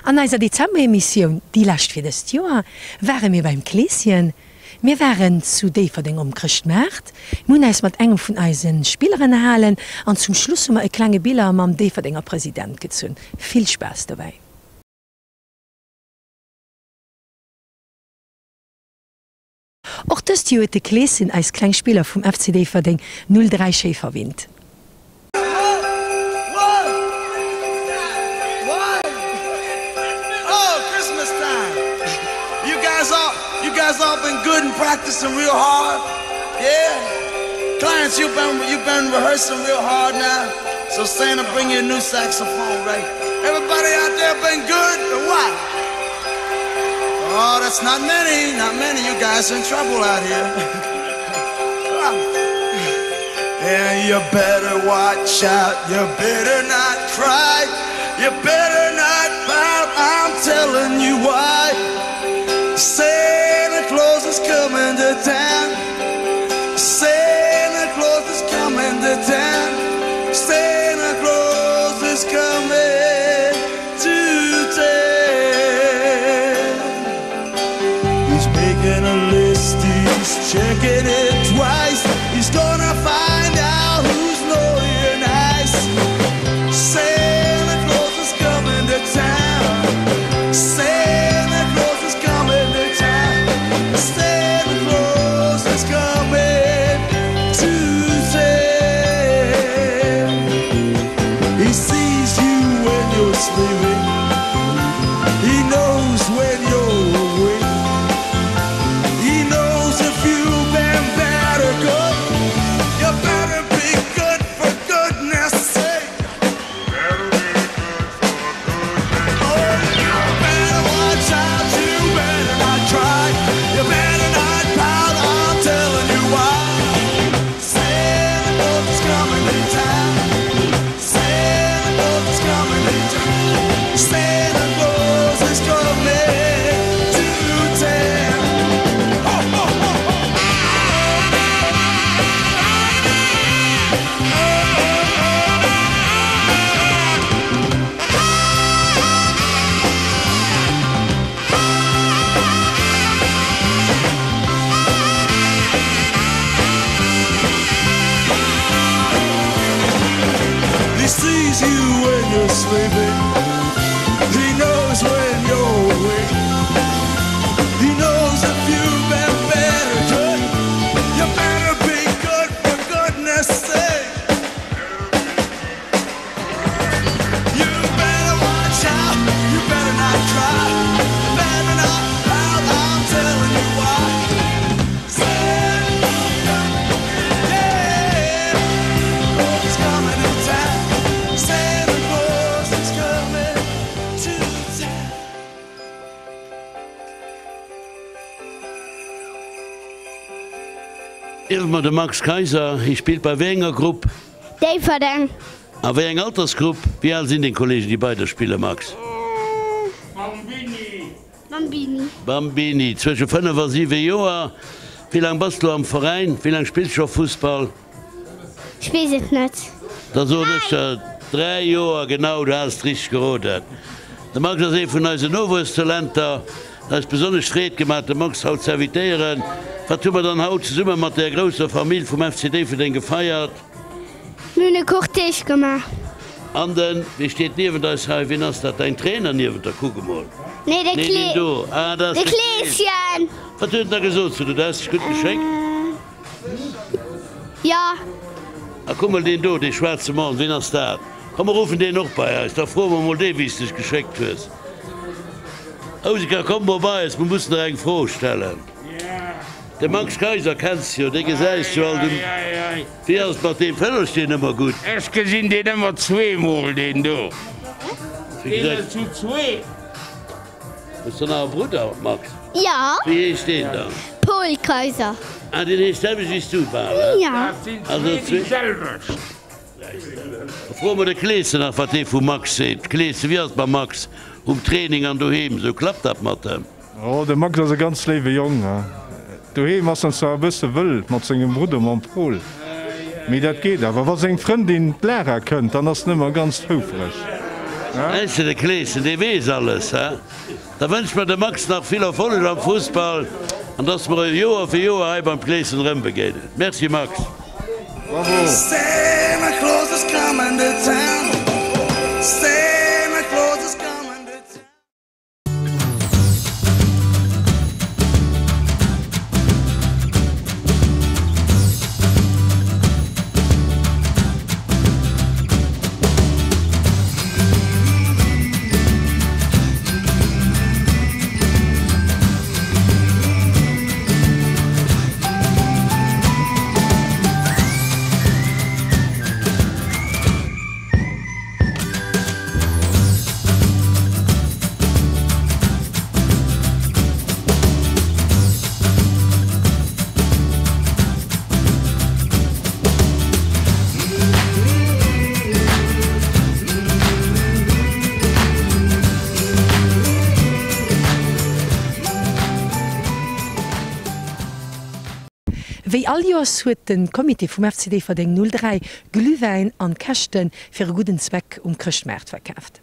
An eiser Dezember-Emissioun, déi lescht fir dëst Joer, ware mir beim Kleeschen. Mir waren zu Déifferdeng um Chrëschtmaart, mir hunn äis mat engem vun eise Spiller ënnerhalen an zum Schluss hu mer e klenge Biller mam Déifferdenger President gezunn. Vill Spaass dobäi! Och dëst Joer huet de Kleeschen eis kleng Spiller vum FC Déifferdeng 03 schéi verwinnt. Oh, that's not many, not many. You guys in trouble out here. And you better watch out, you better not cry, you better not pout, I'm telling you why. Santa Claus is coming to town. Santa Claus is coming to town. Santa Claus is coming to town. He's making a list, he's checking it twice. He's gonna find out who's naughty and nice. Santa Claus is coming to town. Santa Claus is coming to town. Santa Claus is coming to town. He sees you when you're sleeping. He knows when you're awake. He knows if you've been bad or good. You better be good for goodness sake. Oh, you better watch out. You better not cry. You better not pout. I'm telling you why. Santa Claus is coming to town. Santa Claus is coming to town. Santa Claus is coming to town. Ho, ho, ho, ho. He sees you when you're sleeping. He knows when you're awake. He knows if you've been bad or good. You better be good for goodness sake. You better watch out. You better not cry. You better not pout. I'm telling you why. Santa, yeah, Claus is coming to town. Santa Claus is coming to town. Iwwer mer de Max Kayser, hie spillt bei wéi enger Grupp? Déifferdeng. A wéi eng Altersgrupp? Wéi al sinn deng Kollegen déi bei der spillen, Max? Bambini. Bambini. Bambini, zwësche 5 a 7 Joer. Wéi laang bass du am Veräin? Wéi laang spills scho Fussball? Ech weess et net. Da soen ech der 3 Joer, genau, du has et richteg geroden. De Max ass ee vun eisen Nowuesstalenter. Et eis besonnesch Freed gemaach de Max haut z'invitéieren. Wat hu mer dann haut zesumme mat der grousser Famill vum FC Déifferdeng gefeiert? Mir hunn e Cortège gemaach. An den, wee steet niewent eis hei? Wien ass dat? Däin Trainer niewent der? Kuck emol. Nee, de Nee, deen do. Ah, dat ass de Kleeschen. Wat huet en da gesot zu der? Du has dech gutt geschéckt? Jo. A kuck mol deen do, dee schwaarze Mann, wien ass dat? Komm mer ruffen deen och bei eis, da froe mer mol dee wéi s dech geschéckt hues. Houseker, komm mol bei eis, mer mussen der eng Fro stellen. De Max Kayser kenns de jo, dee gesäis jo alt um. Wéi ass et mat deem? Fëllerst deen ëmmer gutt? Ech gesinn deen ëmmer zweemol, deen do. Deen ass zu zwee. Hues de nach e Brudder, Max? Jo. Wéi heescht deen dann? Paul Kayser. Ah, deen heescht d'selwecht wéi s du bal, he? Jo. Dat sinn zwee déi selwecht. Froe mer de Kleeschen nach, wat dee vum Max seet. Kleeschen, wéi ass et mam Max um Training an doheem esou? Klappt dat mat em? Oh, de Max ass e ganz léiwe Jong. Doheem ass en zwar e bësse wëll mat sengem Brudder, mam Pol, mee dat geet awer. Wa seng Frëndin, d'Lara, kënnt, dann ass en ëmmer ganz houfreg. Heescht de Kleeschen, dee weess alles, he? Da wënsche mer dem Max nach vill Erfolleg am Fussball an dass mer e Joer fir Joer hei beim Kleeschen erëm begéinen. Merci Max! Bravo! Santa Claus is coming to town. Santa Claus is coming to town. Wéi all Joers huet de Comité vum FC Déifferdeng 03 Glühwäin an Käschte fir e gudden Zweck um Chrëschtmaart verkaaft.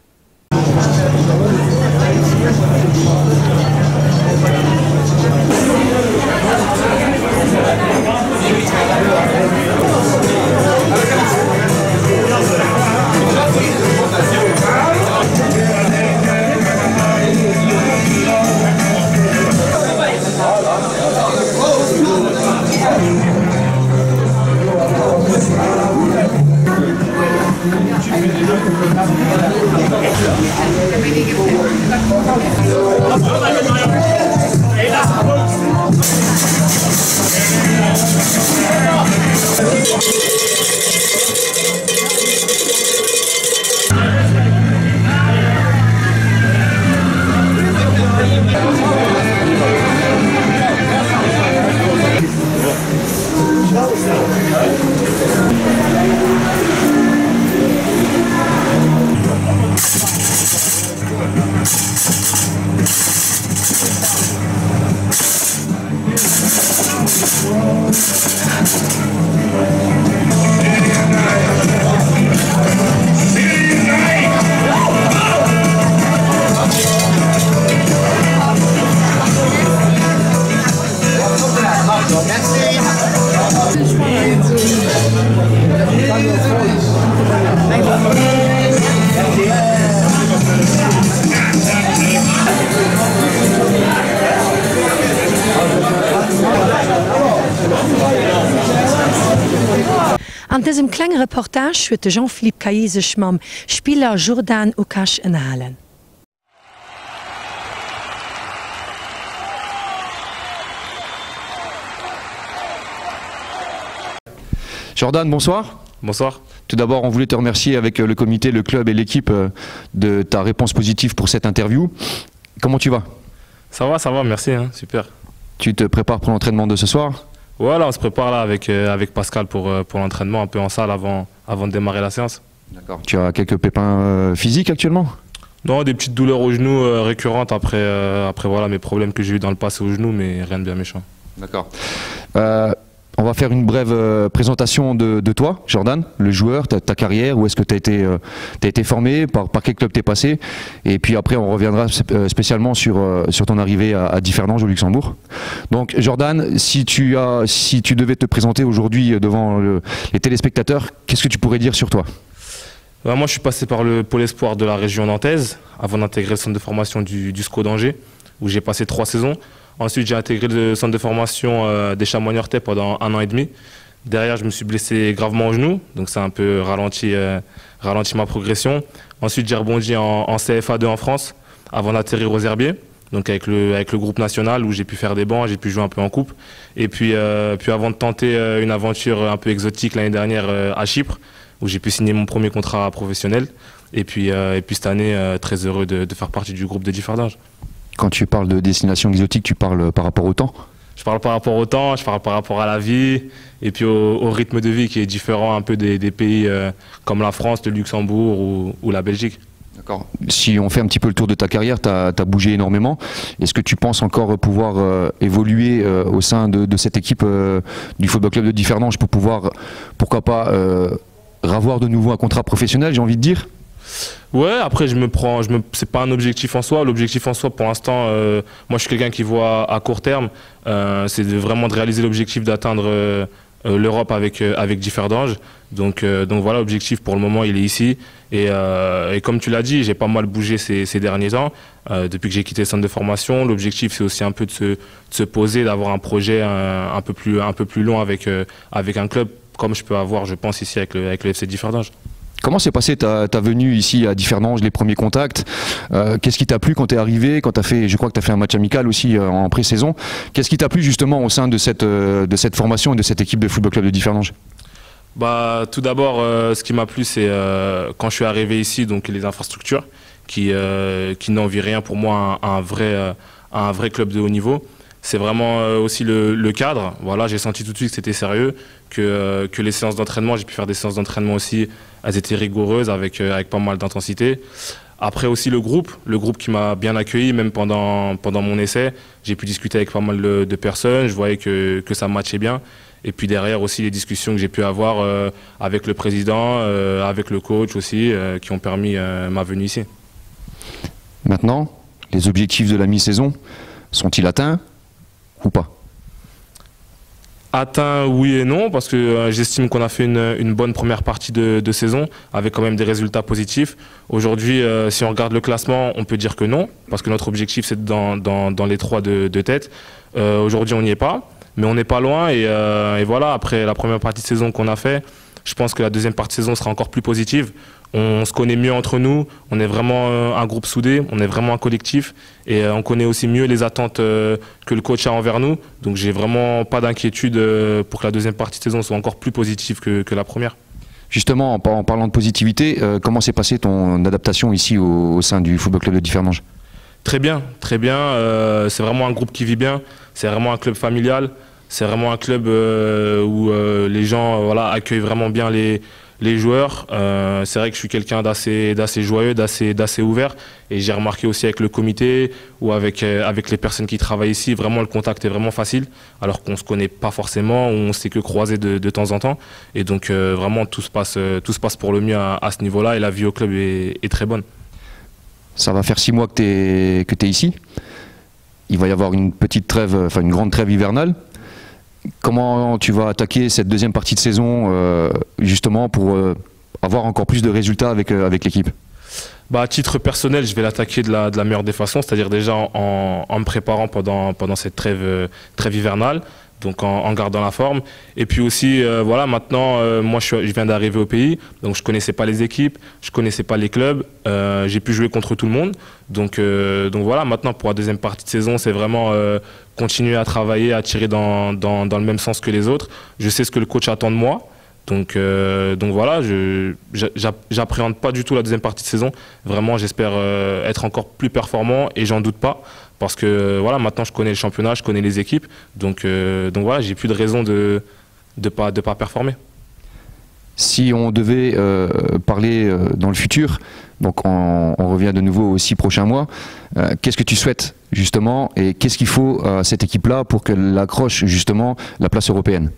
An dësem klenge Reportage huet de Jean-Philippe Caillet sech mam Spiller Jourdan Ukash ënnerhalen. Jordan, bonsoir. Bonsoir. Tout d'abord, on voulait te remercier avec euh, le comité, le club et l'équipe euh, de ta réponse positive pour cette interview. Comment tu vas Ça va, ça va, merci, hein, super. Tu te prépares pour l'entraînement de ce soir Voilà, on se prépare là avec, euh, avec Pascal pour, euh, pour l'entraînement un peu en salle avant, avant de démarrer la séance. D'accord. Tu as quelques pépins euh, physiques actuellement Non, des petites douleurs au genou euh, récurrentes après, euh, après voilà, mes problèmes que j'ai eu dans le passé au genou, mais rien de bien méchant. D'accord. Euh, on va faire une brève euh, présentation de, de toi, Jordan, le joueur, ta, ta carrière, où est-ce que tu as été, euh, as été formé, par, par quel club tu es passé. Et puis après, on reviendra euh, spécialement sur, euh, sur ton arrivée à, à Differdange au Luxembourg. Donc Jordan, si tu, as, si tu devais te présenter aujourd'hui devant le, les téléspectateurs, qu'est-ce que tu pourrais dire sur toi bah, Moi, je suis passé par le pôle espoir de la région nantaise avant d'intégrer le centre de formation du, du SCO d'Angers, où j'ai passé trois saisons. Ensuite, j'ai intégré le centre de formation euh, des Chamois-Niortais pendant un an et demi. Derrière, je me suis blessé gravement au genou, donc ça a un peu ralenti, euh, ralenti ma progression. Ensuite, j'ai rebondi en, en CFA2 en France avant d'atterrir aux Herbiers, donc avec le, avec le groupe national où j'ai pu faire des bancs, j'ai pu jouer un peu en coupe. Et puis, euh, puis avant de tenter euh, une aventure un peu exotique l'année dernière euh, à Chypre, où j'ai pu signer mon premier contrat professionnel. Et puis, euh, et puis cette année, euh, très heureux de, de faire partie du groupe de Differdange. Quand tu parles de destination exotique, tu parles par rapport au temps Je parle par rapport au temps, je parle par rapport à la vie et puis au, au rythme de vie qui est différent un peu des, des pays euh, comme la France, le Luxembourg ou, ou la Belgique. D'accord. Si on fait un petit peu le tour de ta carrière, tu as, as bougé énormément. Est-ce que tu penses encore pouvoir euh, évoluer euh, au sein de, de cette équipe euh, du Football Club de Differdange pour pouvoir, pourquoi pas, euh, ravoir de nouveau un contrat professionnel, j'ai envie de dire? Ouais, après je me prends, je me, c'est pas un objectif en soi. L'objectif en soi, pour l'instant, euh, moi je suis quelqu'un qui voit à court terme, euh, c'est de, vraiment de réaliser l'objectif d'atteindre euh, euh, l'Europe avec euh, avec Differdange. Donc euh, donc voilà, l'objectif pour le moment il est ici. Et, euh, et comme tu l'as dit, j'ai pas mal bougé ces, ces derniers temps. Euh, depuis que j'ai quitté le centre de formation, l'objectif c'est aussi un peu de se, de se poser, d'avoir un projet un, un peu plus un peu plus long avec euh, avec un club comme je peux avoir, je pense ici avec le avec le FC Differdange. Comment s'est passée ta, ta venue ici à Differdange, les premiers contacts euh, Qu'est-ce qui t'a plu quand tu es arrivé quand as fait, Je crois que tu as fait un match amical aussi euh, en pré-saison. Qu'est-ce qui t'a plu justement au sein de cette, euh, de cette formation et de cette équipe de Football Club de Differdange bah, Tout d'abord, euh, ce qui m'a plu, c'est euh, quand je suis arrivé ici, donc les infrastructures qui, euh, qui n'envient rien pour moi à un, vrai, euh, à un vrai club de haut niveau. C'est vraiment euh, aussi le, le cadre. Voilà, j'ai senti tout de suite que c'était sérieux, que, euh, que les séances d'entraînement, j'ai pu faire des séances d'entraînement aussi, elles étaient rigoureuses avec, euh, avec pas mal d'intensité. Après aussi le groupe, le groupe qui m'a bien accueilli, même pendant, pendant mon essai. J'ai pu discuter avec pas mal de, de personnes, je voyais que, que ça matchait bien. Et puis derrière aussi les discussions que j'ai pu avoir euh, avec le président, euh, avec le coach aussi, euh, qui ont permis euh, ma venue ici. Maintenant, les objectifs de la mi-saison sont-ils atteints ou pas Atteint, oui et non, parce que euh, j'estime qu'on a fait une, une bonne première partie de, de saison, avec quand même des résultats positifs. Aujourd'hui, euh, si on regarde le classement, on peut dire que non, parce que notre objectif, c'est dans, dans, dans les trois de, de tête. Euh, Aujourd'hui, on n'y est pas, mais on n'est pas loin. Et, euh, et voilà, après la première partie de saison qu'on a fait, je pense que la deuxième partie de saison sera encore plus positive. On se connaît mieux entre nous, on est vraiment euh, un groupe soudé, on est vraiment un collectif et euh, on connaît aussi mieux les attentes euh, que le coach a envers nous. Donc j'ai vraiment pas d'inquiétude pour que la deuxième partie de saison soit encore plus positive que, que la première. Justement, en, en parlant de positivité, euh, comment s'est passée ton adaptation ici au, au sein du Football Club de Differdange Très bien, très bien. Euh, c'est vraiment un groupe qui vit bien, c'est vraiment un club familial, c'est vraiment un club euh, où euh, les gens euh, voilà, accueillent vraiment bien les, les joueurs. Euh, c'est vrai que je suis quelqu'un d'assez d'assez joyeux, d'assez d'assez ouvert et j'ai remarqué aussi avec le comité ou avec euh, avec les personnes qui travaillent ici, vraiment le contact est vraiment facile alors qu'on se connaît pas forcément, on sait que croiser de, de temps en temps et donc euh, vraiment tout se passe euh, tout se passe pour le mieux à, à ce niveau-là et la vie au club est, est très bonne. Ça va faire six mois que tu es, que es ici. Il va y avoir une petite trêve, enfin une grande trêve hivernale. Comment tu vas attaquer cette deuxième partie de saison euh, justement pour euh, avoir encore plus de résultats avec, euh, avec l'équipe bah, à titre personnel, je vais l'attaquer de la, de la meilleure des façons, c'est-à-dire déjà en, en me préparant pendant, pendant cette trêve, euh, trêve hivernale, donc en, en gardant la forme. Et puis aussi, euh, voilà, maintenant, euh, moi je, je viens d'arriver au pays, donc je connaissais pas les équipes, je connaissais pas les clubs, euh, j'ai pu jouer contre tout le monde. Donc, euh, donc voilà, maintenant pour la deuxième partie de saison, c'est vraiment euh, continuer à travailler, à tirer dans, dans, dans le même sens que les autres. Je sais ce que le coach attend de moi. Donc, euh, donc voilà, je j'appréhende pas du tout la deuxième partie de saison. Vraiment, j'espère euh, être encore plus performant et j'en doute pas parce que euh, voilà, maintenant je connais le championnat, je connais les équipes. Donc, euh, donc voilà, j'ai plus de raison de de pas de pas performer. Si on devait euh, parler euh, dans le futur, donc on, on revient de nouveau aux six prochains mois, euh, qu'est-ce que tu souhaites justement et qu'est-ce qu'il faut à cette équipe-là pour qu'elle accroche justement la place européenne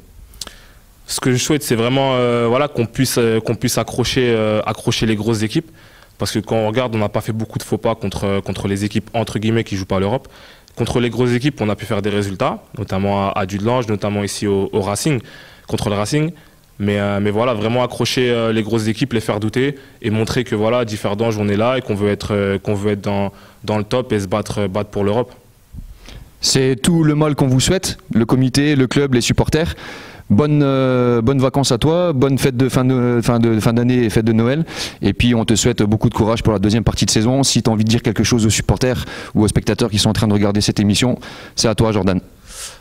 Ce que je souhaite, c'est vraiment euh, voilà, qu'on puisse, euh, qu'on puisse accrocher, euh, accrocher les grosses équipes. Parce que quand on regarde, on n'a pas fait beaucoup de faux pas contre, euh, contre les équipes entre guillemets qui jouent pas l'Europe. Contre les grosses équipes, on a pu faire des résultats, notamment à, à Dudelange, notamment ici au, au Racing, contre le Racing. Mais, euh, mais voilà, vraiment accrocher euh, les grosses équipes, les faire douter et montrer que voilà, Differdange, on est là et qu'on veut être, euh, qu'on veut être dans, dans le top et se battre, euh, battre pour l'Europe. C'est tout le mal qu'on vous souhaite, le comité, le club, les supporters. Bonne, euh, bonnes vacances à toi, bonne fête de fin de, fin de, fin d'année et fête de Noël. Et puis on te souhaite beaucoup de courage pour la deuxième partie de saison. Si tu as envie de dire quelque chose aux supporters ou aux spectateurs qui sont en train de regarder cette émission, c'est à toi Jordan.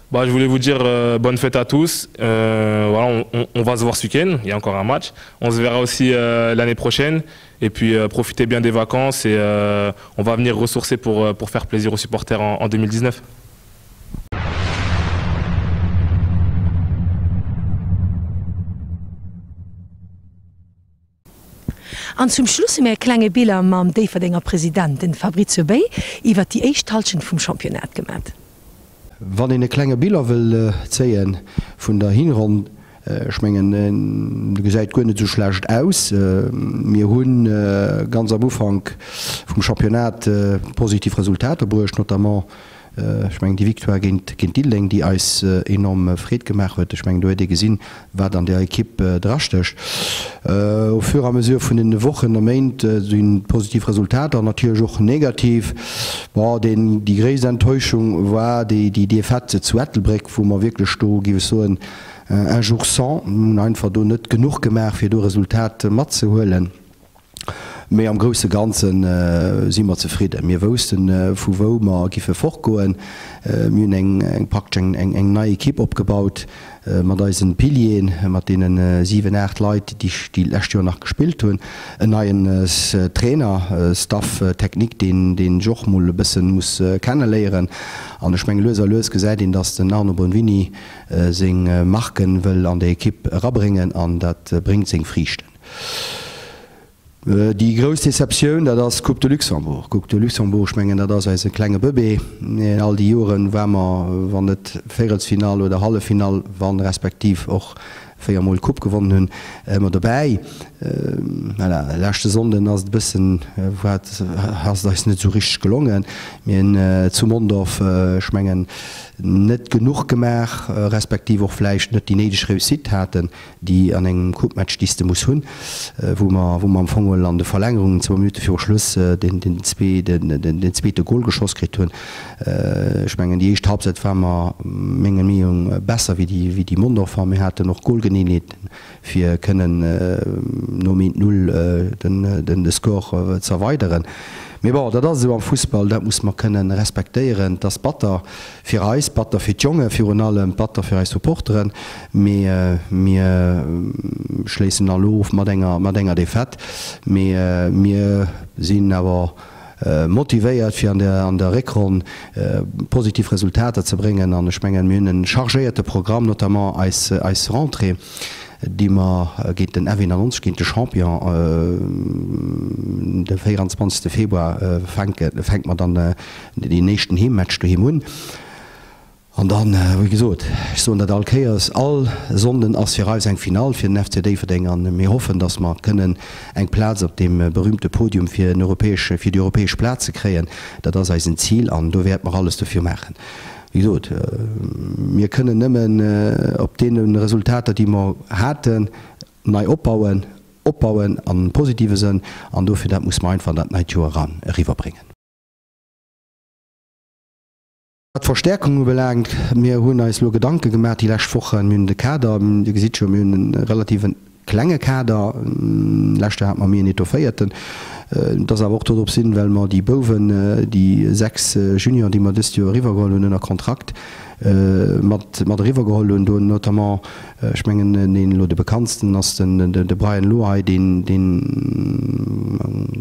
Bah, je voulais vous dire euh, bonne fête à tous. Euh, voilà, on, on, on va se voir ce week-end, il y a encore un match. On se verra aussi euh, l'année prochaine. Et puis euh, profitez bien des vacances et euh, on va venir ressourcer pour, euh, pour faire plaisir aux supporters en, en 2019. An zum Schluss hu mir e klenge Bilan mam Déifferdenger President, den Fabrizio Bay, iwwert déi éischt Halschent vum Championnat gemat. Wann een e klenge Bilan wëll zéien vun der Hinronn. Ech mengen, e gesäit guer net esou schlecht aus. Mir hu ganz am Ufank vum Championnat positiv Resultater bruecht, notamment, ech mengen, déi Victoire géint Diddeleng, déi eis enorm Freed gemaach huet. Ech mengen, do huet ee gesinn, wat an där Ekipp drastécht. Au fur et à mesure vun den Wochen a Méint si positiv Resultater, natierlech och negativ. Bon, deen, déi gréisst Enttäuschung war déi Defaite zu Ettelbréck, wou mer wierklech do, géif ech soen, un jour sans, mir hunn einfach do net genuch gemaach, fir do Resultat matzehuelen. Mee am grousse Ganze si mer zefridden. Mir woussten, vu wou mer giffe fortgoen. Mir hunn eng praktesch eng nei Ekipp opgebaut mat eisen Pilieren, mat deene 7, 8 Leit, déi déi lescht Joer nach gespillt hunn. En neien Trainer, Staff technique, deen deen ech och mol e bëssen muss kenneléieren. An ech menge lues a lues gesäit een, datt den Arno Bonvini seng Marken wëll an déi Ekipp erabréngen an dat bréngt seng Friichten. Déi grouss Deceptioun, dat ass d'Coupe de Luxembourg. D'Coupe de Luxembourg, ech mengen, dat ass eise klenge Bëbee. All déi Joren war mer, wann net Véirelsfinall oder Halleffinall, wann respektiv och véiermol d'Coupe gewonnen hunn, ëmmer dobäi. Voilà, leschte Sonnden ass et e bëssen, war et, ass et eis net esou richteg gelongen. Mir hunn zu Mondorf, ech mengen, net genuch gemaach, respektiv och vläicht net déi néideg Réussite haten. déi an engem Coupematch, déi s de muss hunn, wou mer, wou mer am Fong geholl an de Verlängerungen zwou Minutte viru Schluss den, den den zweete Gol geschoss kritt hunn. Ech mengen, déi éischt Halbzeit war mer menger Meenung besser wéi déi, wéi déi Mondorfer. Mir haten och Golgeleeënheeten, fir kënnen nom 1, 0 den, den de Score ze erweideren. Mee bon, dat ass esou am Fussball, dat muss mer kënnen respektéieren. Et ass batter. Fir eis, batter fir d'Jonge virun allem, batter fir eis Supporteren, mee mir schléissen elo of mat enger mat enger Defaite, mee mir sinn awer motivéiert fir an der an der Réckronn positiv Resultater ze bréngen an ech mengen mir hunn e chargéierte Programm, notamment eis eis Rentrée déi mer géint den F91, géint de Champion de 24 Februar fänken, fänke mer dann Deen éischten Heemmatch doheem hunn. An dann, wéi gesot, ech soen dat all Kéiers, all Sonnden ass fir eis eng Finall fir den FC Déifferdeng an mir hoffen, datt mer kënnen eng Plaz op deem berühmte Podium fir en europäesche, fir déi europäesch Plaz ze kréien. Dat ass eisen Zil an do wäerte mer alles dofir maachen. Wéi gesot, mir kënnen nëmmen op deene Resultater, déi mer haten, nei opbauen, opbauen am positive Sënn an dofir, dat muss mer einfach an dat neit Joer eran eriwwerbréngen. Wat d'Verstäerkung ubelaangt, mir hunn eis elo Gedanke gemaach déi lescht Wochen. Mir hunn de Kader, Dir gesitt jo, mir hunn e relative klenge Kader. Lescht Joer hate mer méi en étofféierten. Et ass awer och dodrop sinn, well mer déi Bouwen, déi 6 Junioren, déi mer dëst Joer eriwwergeholl hunn ënner Kontrakt, mat eriwwergeholl hunn, do notamment Ech mengen, deen elo de bekanntsten ass de Brian Loay, deen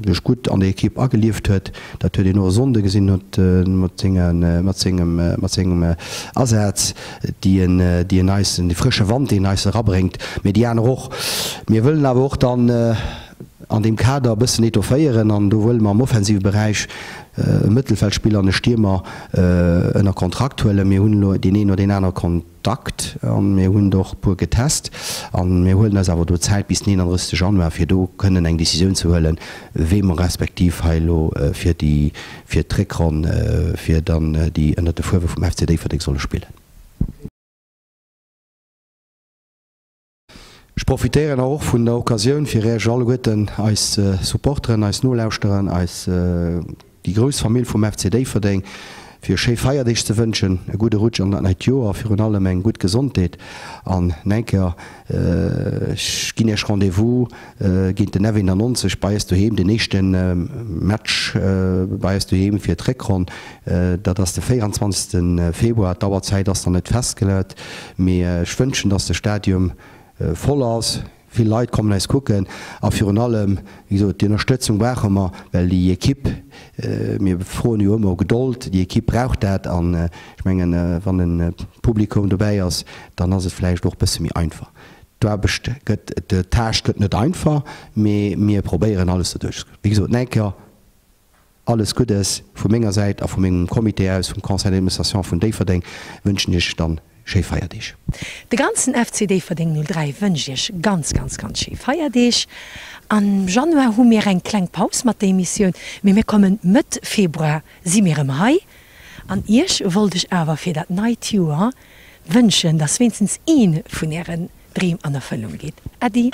sech gutt an der Ekipp agelieft huet. Dat huet een och e Sonnde gesinn mat sengem Asaz, déi en eis, dee frësche Wand, deen en eis erabréngt. Mee déi aner och. Mir wëllen awer och dann an deem Kader e bëssen etofféieren an do wëlle mer am offensive Beräich e Mëttelfeldspiller an e Stiermer ënner Kontrakt huelen. Mir hunn elo deen een oder deen anere Kontakt an mir hunn der och e puer getest an mir huelen eis awer do Zäit bis den 31 Januar fir do kënnen eng Décisioun ze huelen, wee mer respektiv hei elo fir déi fir d'Réckronn fir dann déi ënnert de Fuerwe vum FC Déifferdeng solle spillen. Ech profitéieren awer och vun der Occasioun, fir Äech alleguerten, eis Supporteren, eis Nolauschteren, eis, déi grouss Famill vum FC Déifferdeng, fir schéi Feierdeeg ze wënschen, e gudde Rutsch an dat neit Joer, virun allem eng gutt Gesondheet an enker, ech ginn Iech Rendez-vous géint den F91 bei eis doheem, den éischte Match bei eis doheem fir d'Réckronn, dat ass de 24 Februar. D'Auerzäit ass nach net festgelet, mee ech wënschen, dass de Stadium voll ass, vill Leit kommen eis kucken a virun allem, wéi gesot, déi Ënnerstëtzung brauche mer, well déi Ekipp, mir froen jo ëmmer Gedold, déi Ekipp brauch dat an ech mengen, wann e Publikum dobäi ass, dann ass et vläicht och e bësse méi einfach. D'Aarbecht gëtt, d'Tâche gëtt net einfach, mee mir probéieren alles doduerch. Wéi gesot, nach eng Kéier alles Guddes vu menger Säit a vu mengem Comité aus, vum Conseil d'administration vun Déifferdeng, wënschen Iech dann. Schéi Feierdeeg. De ganzen FC Déifferdeng 03 wënscht Iech ganz, ganz, ganz schéi Feierdeeg. Am Januar hu mir eng kleng Paus mat der Emissioun, mee mir kommen Mëtt Februar si mir erëm hei. An Iech wollt ech awer fir dat neit Joer wënschen, dass wéinstens ee vun Ären Dreem an Erfëllung geet. Äddi.